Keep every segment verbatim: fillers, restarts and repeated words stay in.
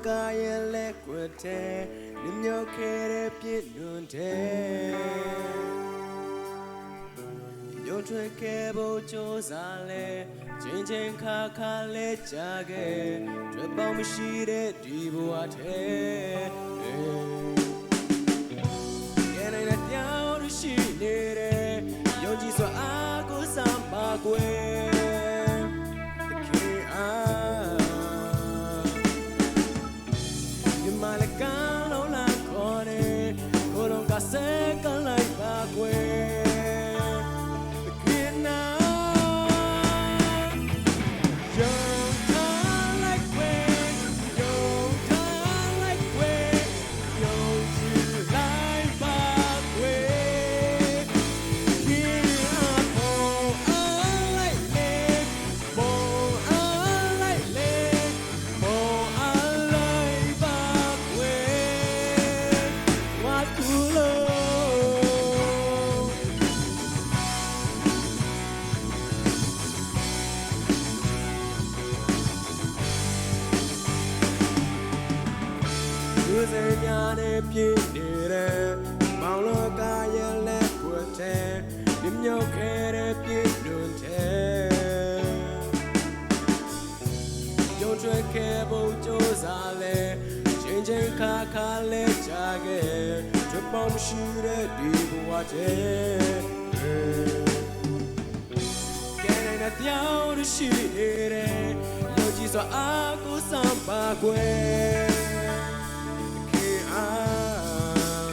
ကရဲ့လက်ကွက်ထဲ နမျောခဲ့တဲ့ပြစ်ဒုံထဲ ရုံထွက်ခဲ့ဖို့ကြိုးစားလဲ ချိန်ချိန်ခါခါလဲကြာခဲ့ ထွက်ပေါက်မရှိတဲ့ဒီဘဝထဲ ကယ်နိုင်တဲ့တရားရှိနေတဲ့ ယုံကြည်စွာအားကိုးစမ်းပါကွယ် သခင်အား မြန်မာလက်ကမ်းလုံးလာခေါ်တဲ့ ကိုယ်တော်ကဆက်ကပ်လိုက်ပါကွယ် သခင်နာ ယုံထားလိုက်ကွယ် ယုံထားလိုက်ကွယ် ယုံကြည်လိုက်ပါကွယ် သခင်အား ပုံအားလိုက်လေ ပုံအားလိုက်လေ လူစိတ်များနဲ့ပြည့်နေတဲ့ မောင်လောကရဲ့လက်ကွက်ထဲ နမျောခဲ့တဲ့ပြစ်ဒုံထဲ ရုံထွက်ခဲ့ဖို့ကြိုးစားလဲ ချိန်ချိန်ခါခါလဲကြာခဲ့ ထွက်ပေါက်မရှိတဲ့ဒီဘဝထဲ ကယ်နိုင်တဲ့တရားရှိနေတဲ့ ယုံကြည်စွာအားကိုးစမ်းပါကွယ် သခင်အား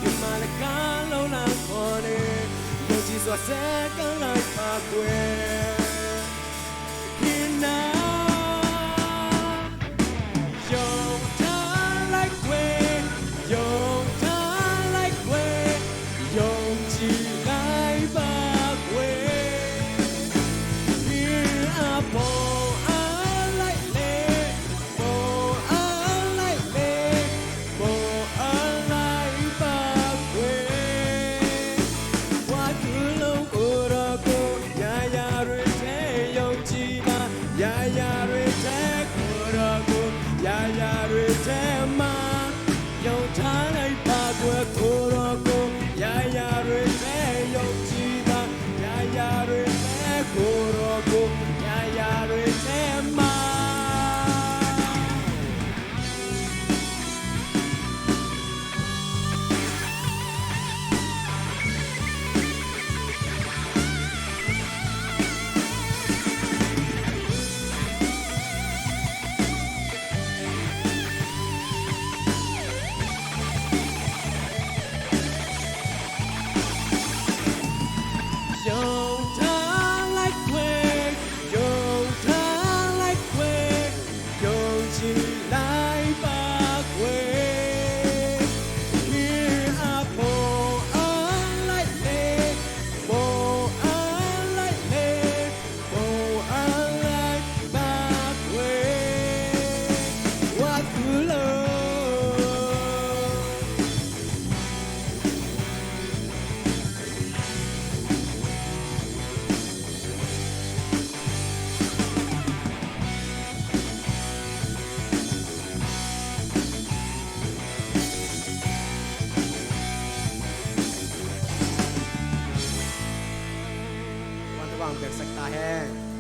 မြန်မာလက်ကမ်းလုံးလာခေါ်တဲ့ ယုံကြည်စွာဆက်ကပ်လိုက်ပါကွယ် သခင်နာ ယုံထားလိုက်ကွယ် ယုံထားလိုက်ကွယ် ယုံကြည်လိုက်ပါကွယ် သခင်အား ပုံအားလိုက်လေ ပုံအားလိုက်လေ ယုံထားလိုက်ကွယ် ယုံထားလိုက်ကွယ် ယုံကြည်လိုက်ပါကွယ် သခင်အား ပုံအားလိုက်လေ ပုံအားလိုက်လေ ပုံအားလိုက်ပါကွယ် ဝါသူလို့ Tuan, tuan, tuan, tuan, tuan, tuan,